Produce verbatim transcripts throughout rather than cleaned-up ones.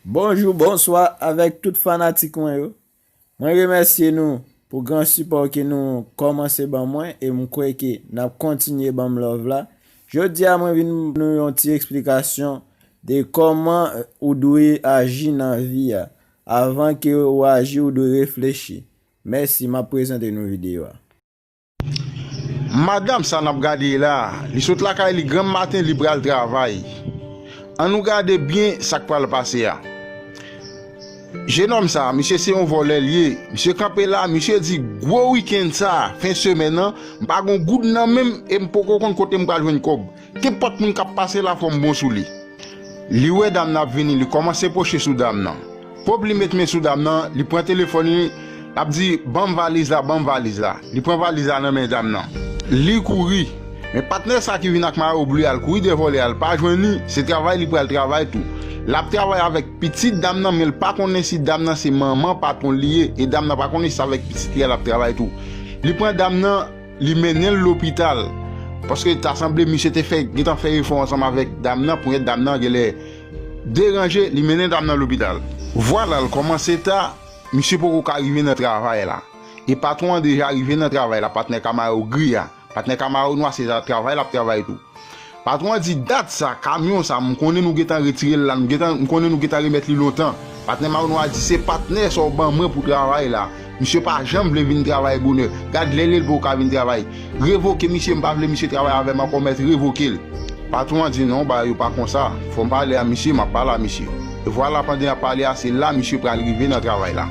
Bonjou, bonswa avèk tout fanatik mwen yo. Mwen remèsye nou pou gran sipò ke nou kòmanse ban mwen e m kwè ke n ap kontinye ban m love la. Jodi a mwen vin ban nou yon ti eksplikasyon de kòman ou dwe aji nan vi a. Avan ke ou aji, ou dwe reflechi. Mèsi, m ap prezante nou videyo a. Madanm sa n ap gade la, li sot lakay li granm maten, li pral travay. Ann nou gade byen sa k pral pase a. Jenòm sa, misye se yon vòlè l ye. Misye kanpe la, misye di gwo wikenn sa, fen semèn nan, m pa gon goud nan men m e m poko konn kote m pral jwenn kòb. Kenpòt moun k ap pase la fò m bon sou li. Li wè dam nan ap vini, li kòmanse pwoche sou dam nan. Pòp li met men sou dam nan, li pran telefòn li, l ap di, ban m valiz la, ban m valiz la. Li pran valiz la nan men dam nan. Li kouri. Men patnè sa ki vin ak mayo ble a, l kouri dèyè vòlè a, l pa jwenn li, se travay li pral travay tou. L ap travay avèk pitit dam nan, men l pa konnen si dam nan se manman patwon li ye, e dam nan pa konnen si se avèk pitit li a l ap travay tou. Li pran dam nan, li mennen l lopital. Paske ta sanble misye te fè gentan fè efò ansanm avèk dam nan, ponyèt dam nan genlè deranje, li mennen dam nan lopital. Vwala l kòmanse ta, misye poko ka rive nan travay la. E patwon an deja rive nan travay la, patnè Camaro gri a. Patnè Camaro nwa se travay l ap travay tou. Patwon an di dat sa, kamyon sa, m konnen nou gentan retire l la, m gentan, m konnen nou gentan remèt li lontan. Patnè Camaro nwa di se patnè sa w ban mwen pou travay la. Misye pa janm vle vin travay bonè. Gad lè l ye l poko ka vin travay. Revoke misye, m pa vle misye travay avè m ankò, mèt revoke l. Patwon an di non, bagay yo pa konsa. Fò m pale a misye, m ap pale a misye. E vwala pandan y ap pale a, se la misye pral rive nan travay la.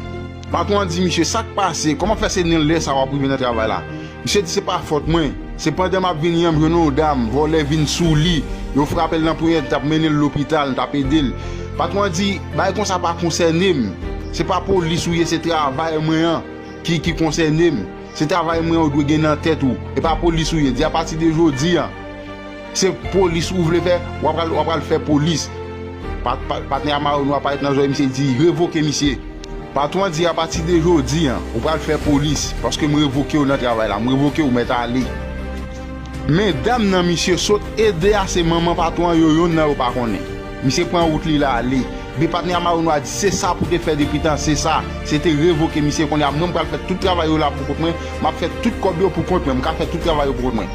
Patwon an di misye sa k pase, kòman fè se nan lè sa w ap rive nan travay la? Misye di se pa fòt mwen. Se pandan m ap vini an, m jwenn yon dam, vòlè vin sou li. Yo frape l nan ponyèt, t ap mennen l lopital, t ap ede l. Patwon an di bagay konsa pa konsène m. Se pa polis ou ye, se travay mwen an ki, ki konsène m. Se travay mwen an ou dwe gen nan tèt ou. E pa polis ou ye. Di apati de jodi an, se polis ou vle fè, w ap pral, w ap pral fè polis. Pat, pat, patnè Camaro nwa parèt nan zòrèy misye, di revoke misye. Patwon an di apati de jodi an, ou pral fè polis, paske m revoke w nan travay la, m revoke w, mèt ale. Men dam nan misye sot ede a, se manman patwon an yo, yonn nan yo pa konnen. Misye pran wout li l ale. Epi patnè Camaro nwa di se sa pou te fè depi tan, se sa, se te revoke misye. Kounye a mwen m pral fè tout travay yo la pou kont mwen, m ap fè tout kòb yo pou kont mwen, m ka fè tout travay yo pou kont mwen.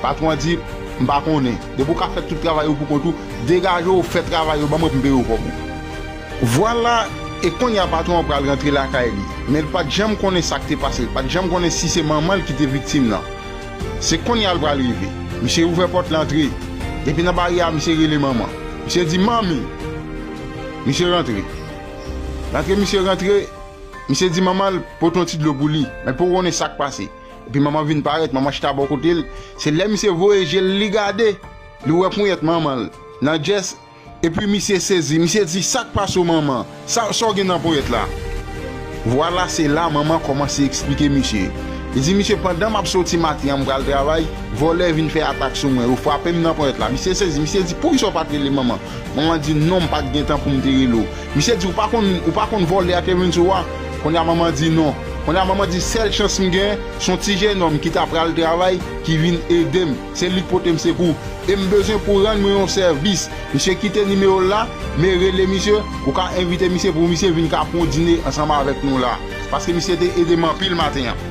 Patwon an di m pa konnen. Depi w ka fè tout travay yo pou kont ou, degaje w, fè travay yo ban mwen pou m peye w kòb ou. Vwala, e kounye a patwon an pral rantre lakay li. Men l pa t janm konnen sa k te pase, l pa t janm konnen si se manman l ki te viktim nan. Se kounye a l pral rive. Misye ouvè pòt la antre. Depi nan baryè a, misye rele manman. Misye di manmi. Misye rantre. L antre, misye rantre. Misye di manman l pote yon ti dlo pou li. Men l poko konnen sa k pase. Epi manman vin parèt, manman chita bò kote l. Se lè misye voye je l, li gade, li wè ponyèt manman l nan djès. Epi misye sezi, misye di sa k pase w manman? Sa, sa w gen nan ponyèt la? Vwala se la manman kòmanse eksplike misye. Li di misye pandan m ap soti maten an m pral travay, vòlè vin fè atak sou mwen, yo frape m nan ponyèt la. Misye sezi, misye di poukisa w pa t rele manman? Manman di non, m pa t gen tan pou m te rele w. Misye di ou pa konn, ou pa konn vòlè a te vin sou ou a? Kounye a manman di non. Kounye a manman di sèl chans m gen, se yon ti jenòm ki ta pral travay, ki vin ede m. Se li k pote m sekou. E m bezwen pou rann mwen yon sèvis. Misye kite nimewo l la, men rele misye, ou ka envite misye pou misye vin ka pran yon dine ansanm avèk nou la. Paske misye te ede m anpil maten an.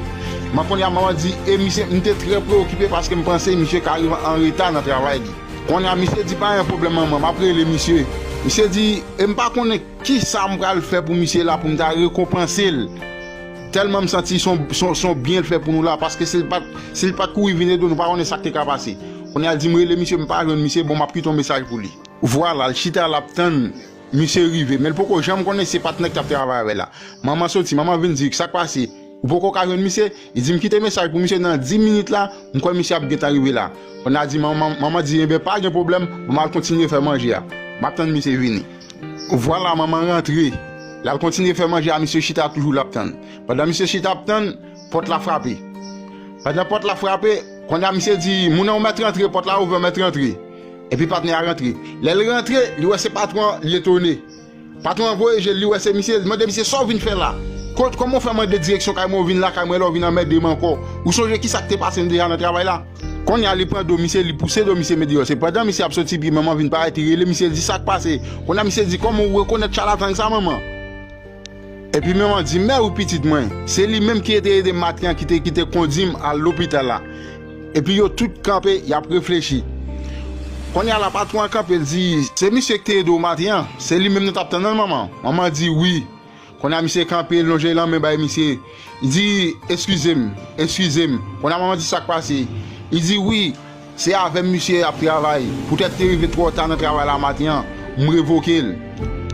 Men kounye a manman di, e misye, m te trè preokipe paske m panse misye ka rive an reta nan travay li. Kounye a misye di pa gen pwoblèm manman, m ap rele misye. Misye di, e m pa konnen kisa m pral fè pou misye la pou m ta rekonpanse l. Tèlman m santi se yon, se yon, se yon byen l fè pou nou la, paske si l pa t, si l pa t kouri vin ede w, nou pa konnen sa k te ka pase. Kounye a l di m rele misye, m pa jwenn misye, bon m ap kite yon mesaj pou li. Vwala, l chita l ap tann misye rive, men l poko janm konnen se patnè k t ap travay avè l la. Manman soti, manman vin di, sa k pase? Ou poko ka jwenn misye? Li di m kite mesaj pou misye nan dis minit la, m kwè misye ap gentan rive la. Kounye a di manman, manman di, enben pa gen pwoblèm, bon m al kontinye fè manje a. M ap tann misye vini. Vwala manman rantre. L al kontinye fè manje a, misye chita toujou l ap tann. Pandan misye chita ap tann, pòt la frape. Pandan pòt la frape, kounye a misye di, moun nan ou mèt rantre, pòt la ouvè, ou mèt rantre. Epi patnè a rantre. Lè l rantre, li wè se patwon an, li etone. Patwon an voye je l, li wè se misye, li mande misye sa w vin fè la? Kot, kòman w fè mande direksyon kay mwen, ou vin lakay mwen la, ou vin anmède m ankò? Ou sonje kisa k te pase m deja nan travay la? Kounye a li pran do misye, li pouse do misye met deyò. Se pandan misye ap soti, epi manman vin parèt, li rele misye, li di, "Sa k pase?" Kounye a misye di, "Kòman ou rekonèt chalatan sa, manman?" Epi manman di, "Mè wi, pitit mwen, se li menm ki te ede m maten an, ki te, ki te kondi m al lopital la." Epi yo tout kanpe, y ap reflechi. Kounye a la, patwon an kanpe, l di, "Se misye ki te ede w maten an, se li menm nou t ap tann nan, manman?" Manman di, "Wi." Kounye a misye kanpe, l lonje lanmen bay misye. Li di, "Eskize m, eskize m." Kounye a manman di, "Sa k pase?" Li di, "Wi, se avè m misye ap travay. Poutèt te rive twò ta nan travay la maten an, m revoke l."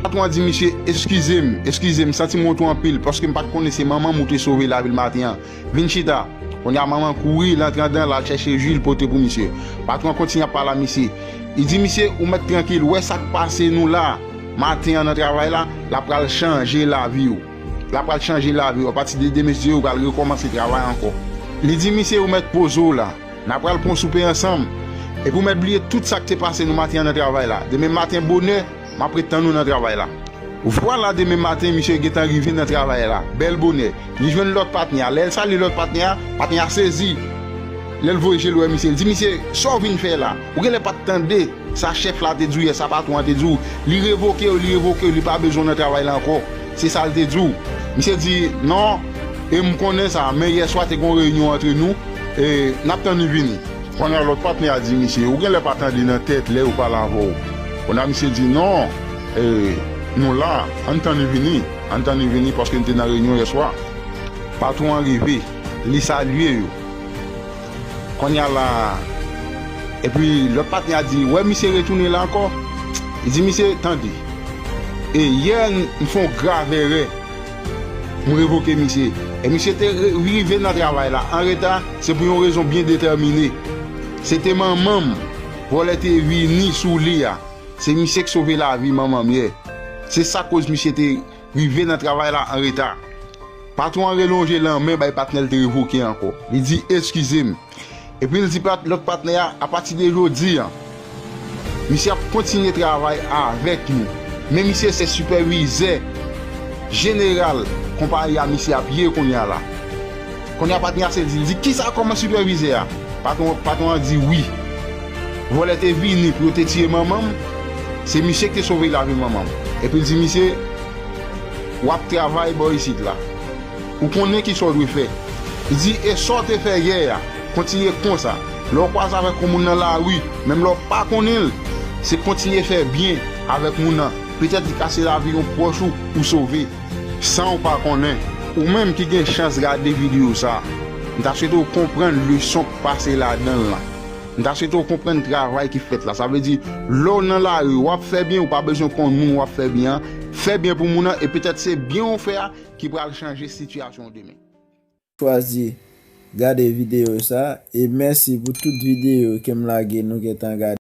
Patwon an di misye, "Eskize m, eskize m, m santi m wont ou anpil, paske m pa t konnen se manman m ou te sove lavi l maten an. Vin chita." Kounye a manman kouri, l antre anndan, l al chèche ji, l pote pou misye. Patwon an kontinye ap pale a misye. Li di misye, "Ou mèt trankil, wè sa k pase nou la maten an nan travay la, l ap pral chanje lavi w. L ap pral chanje lavi w. Apati de demen, si Dye vle, ou pral rekòmanse travay ankò." Li di misye, "Ou mèt poze w la. N a pral pran soupe ansanm. Epi ou mèt bliye tout sa k te pase nou maten an nan travay la. Demen maten bonè, m ap ret tann ou nan travay la." Vwala, demen maten, misye gentan rive nan travay la, bèl bonè. Li jwenn lòt patnè a. Lè l salye lòt patnè a, patnè a sezi. Lè l voye je l wè misye, l di, "Misye, sa w vin fè la? Ou genlè pa t tande sa chèf la te di w yè, sa patwon an te di w. Li revoke w, li revoke w, li pa bezwen w nan travay la ankò. Se sa l te di w." Misye di, "Non, e m konnen sa, men yèswa te gen yon reyinyon antre nou, e n ap tann li vini." Kounye a lòt patnè a di misye, "Ou genlè pa tande nan tèt lè yo pale avè w." Kounye a misye di, "Non, e, nou la, ann tann li vini, ann tann li vini, paske n te nan reyinyon yèswa." Patwon an rive, li salye yo. Kounye a la, epi lòt patnè a di, "Wè misye retounen la ankò?" Li di, "Misye, tande. E yè, m fè yon grav erè. M revoke misye. E misye te re-, rive nan travay la an reta, se pou yon rezon byen detèmine. Se te manman m, vòlè te vini sou li a. Se misye k sove lavi manman m yè. Se sa k koz misye te rive nan travay la an reta." Patwon an relonje lanmen bay patnè l te revoke ankò. Li di, "Eskize m." Epi l di pat-, lòt patnè a, "Apati de jodi a, misye ap kontinye travay avèk nou. Men misye se sipèvizè jeneral konpayi a misye ap ye kounye a la." Kounye a patnè a se di, li di, "Kisa, kòman sipèvizè a?" Patwon, patwon an di, "Wi. Vòlè te vini pou yo te tiye manman m. Se misye ki te sove lavi manman m." Epi l di, "Misye, w ap travay bò isit la. Ou konnen ki sa w dwe fè." Li di, "E sa w te fè yè a, kontinye konsa. Lè w kwaze avèk yon moun nan lari, menm lè w pa konnen l, se kontinye fè byen avèk moun nan. Petèt li ka se lavi yon pwòch ou ou sove." San w pa konnen, ou menm ki gen chans gade videyo sa, m ta swete w konprann leson k pase ladan l lan. M ta swete w konprann travay ki fèt la. Sa vle di, lè w nan lari, w ap fè byen, ou pa bezwen konn moun w ap fè byen an. Fè byen pou moun nan, e petèt se byen w fè a ki pral chanje sitiyasyon w demen. Chwazi gade videyo sa, e mèsi pou tout videyo ke m lage nou gentan gade.